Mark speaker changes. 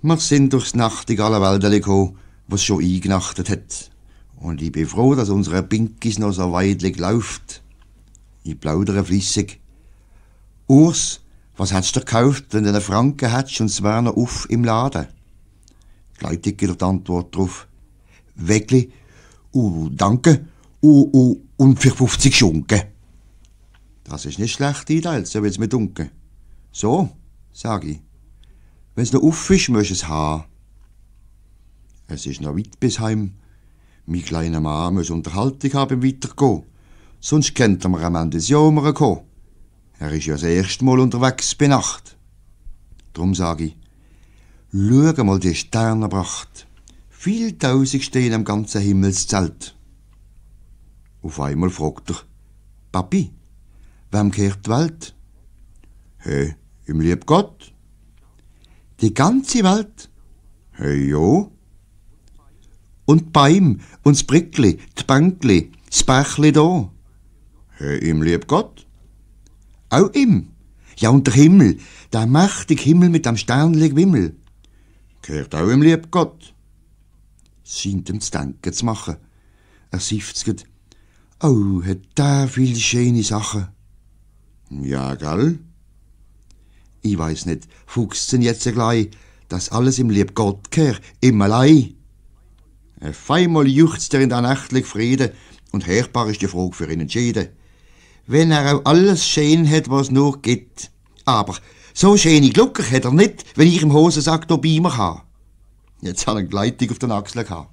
Speaker 1: Wir sind durchs nachtigale Wäldeli gekommen, was schon eingenachtet hat. Und ich bin froh, dass unsere Pinkis noch so weidlich läuft. Ich plaudere flissig. Urs, was hättest du gekauft, wenn du einen Franken hättest und es wäre noch auf im Laden? Gleich gibt die Antwort drauf. Weckli, danke, und für 50 Schunken. Das ist nicht schlecht eingeteilt, so wird's mir dunkel. So, sag ich. Wenn's noch auf ist, musst du es haben. Es ist noch weit bis heim. Mein kleiner Mann muss Unterhaltung haben beim Weitergehen. Sonst könnte er mir am Ende des Jahres kommen. Er ist ja das erste Mal unterwegs bei Nacht. Drum sag ich, schau mal die Sternepracht. Viel Tausend stehen am ganzen Himmelszelt. Auf einmal fragt er, Papi, wem gehört die Welt? Hey, im lieb Gott. Die ganze Welt? Hey, ja. Und die Bäume, und das Brickli, die Bänkli, das Bächli da? Hey, im lieb Gott. Auch ihm? Ja, und der Himmel, der mächtige Himmel mit dem sternlichen Wimmel. Gehört auch im lieb Gott. Es scheint ihm zu denken zu machen. Er seufzt. Oh, hat der viele schöne Sachen. Ja, gell? Ich weiss nicht, fuchst denn jetzt gleich, dass alles im lieb Gott gehört, im allein? Auf einmal juchzt er in der nächtlichen Frieden und hörbar ist die Frage für ihn entschieden. Wenn er auch alles schön hat, was nur gibt. Aber so schöne Glucker hat er nicht, wenn ich im Hosensack hier bei mir habe. Jetzt hat er eine Gleitung auf den Achseln gehabt.